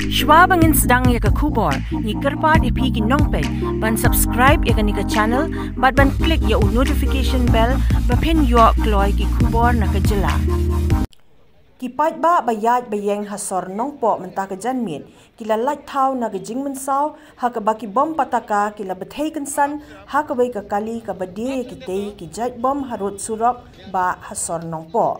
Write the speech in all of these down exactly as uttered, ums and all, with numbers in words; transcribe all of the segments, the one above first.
Shwa ba ngin sdang ïa ka khubor, ngi kyrpad ïa phi ki nongpeit ban subscribe ïa kane ka channel bad ban click ïa u notification bell ba phin ïoh kloi ki khubor na ka jylla. Ki paidbah ba ïaid ba ïeng ha sor Nongpoh mynta ka janmiet ki la lait thaw na ka jingmynsaw ha kaba ki bom pataka ki la bthei kynsan ha kawei ka kali kaba die ïa kitei ki jait bom harud surok ba ha sor Nongpoh.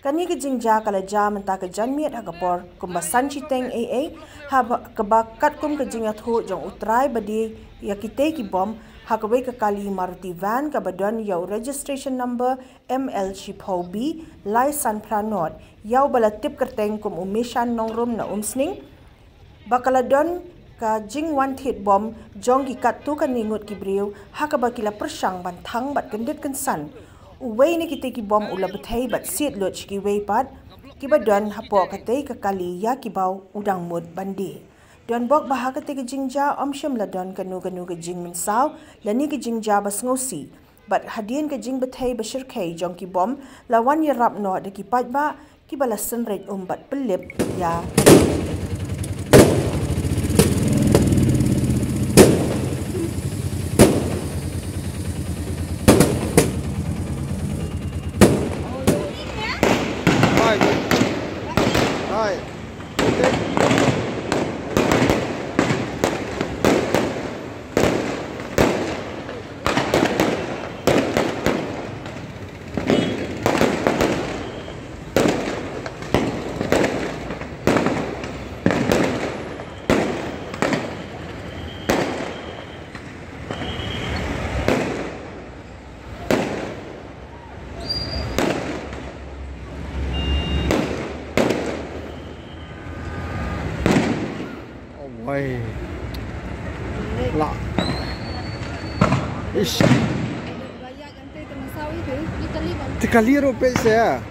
Kane ka jingjia ka la jia mynta ka janmiet ha ka por kumba san shiteng ei ei, ha ba, kaba katkum ka jingïathuh jong u trai ba die ïa kitei ki bom ha kawei ka kali Maruti van kaba don ïa u registration number M L shiphew B lai san phra nod, ïa uba la tip kyrteng kum u Mishan Nongrum na Umsning, ba ka la don ka jingwan thied bom jong ki katto katne ngut ki briew ha kaba ki la pyrshang ban thang bad kyndit kynsan. Uwei na kitei ki bom u la bthei bad siat lut sha kiwei pat kiba don hapoh katei ka kali ïa kiba u dang mut ban die. Donbok ba ha katei ka jingjia ym shym la don kano kano ka jingmynsaw lane ka jingjia ba sngewsih. Bad hadien ka jingbthei ba shyrkhei jong ki bom la wan ïarap noh da ki paidbah kiba la synreit um bad pyllip ïa. Hai. Hai. Wai. La. Ish. Te kali ruh peit seh. Ai,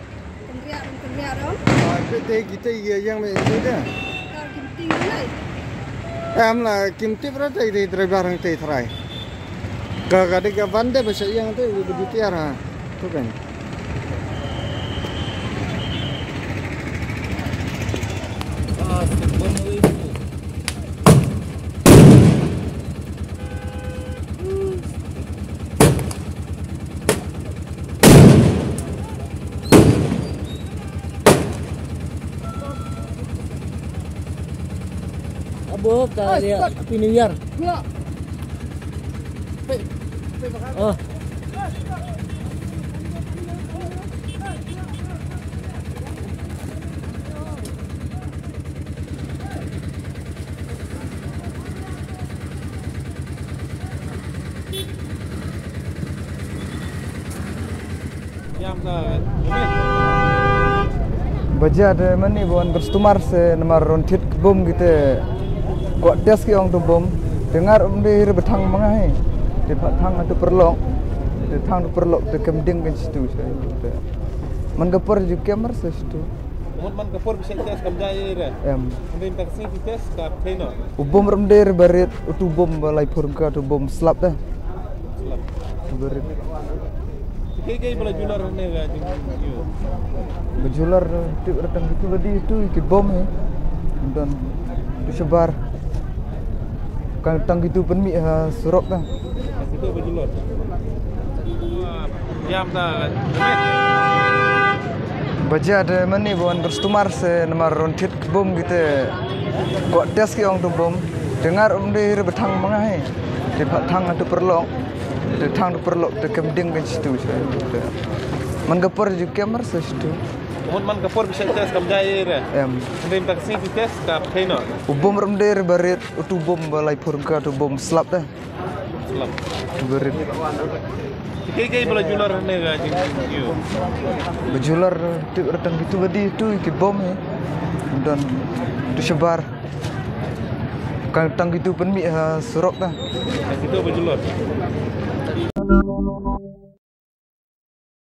peit te kita ïa ïeng me te. Em la kim tip ruh te driver hangtei trai. Ka ka dei ka van te ba sha ïeng te ba ditiar ha. Tu kan. Abo ka lia Happy New Year. Oh. Ba jia de mane ba wan customer se namar ron thied bom kite. Kwah test ki ong tu bom. Te ngar um de re ba thang ma nga hi. Te pha thang tu paralok. Te thang tu paralok te kem ding kan situ se. Man ka por ju kem mar se situ. Mut man ka por ba shet test kam jai re. Em. Hynrei mynta ka sngi phi test ka phi noh. U bom rem der ba rit utu bom ba lai phur ka tu bom slap de. Slap. Ba rit. Ki ki ba la julor ne ga jing yu. Ba julor tu retang tu ba di tu ki bom he. Don tu shabar. Kan tang kitu pynmih ha surok ta. Kitu ba julor. Ïam ta. Ba jia de mane ba wan customer se namar ron thied bom kite. Kwah test ki ong tu bom. Te ngar um de re ba thang ma nga hi. Te pha thang tu paralok. Te thang tu paralok te kem ding kan situ se. Man ka por ju kem mar se situ. Mut man ka por ba shet test kam jai re. Em. Hynrei mynta ka sngi phi test ka phi noh. U bom rem der ba rit utu bom ba lai phur ka tu bom slap de. Slap. Tu ba rit. Ki ki ba la julor ne ga jing yu. Ba julor tu retang kitu ba di tu ki bom he. Don tu shabar. Kan tang kitu pynmih ha surok ta. Kitu ba julor.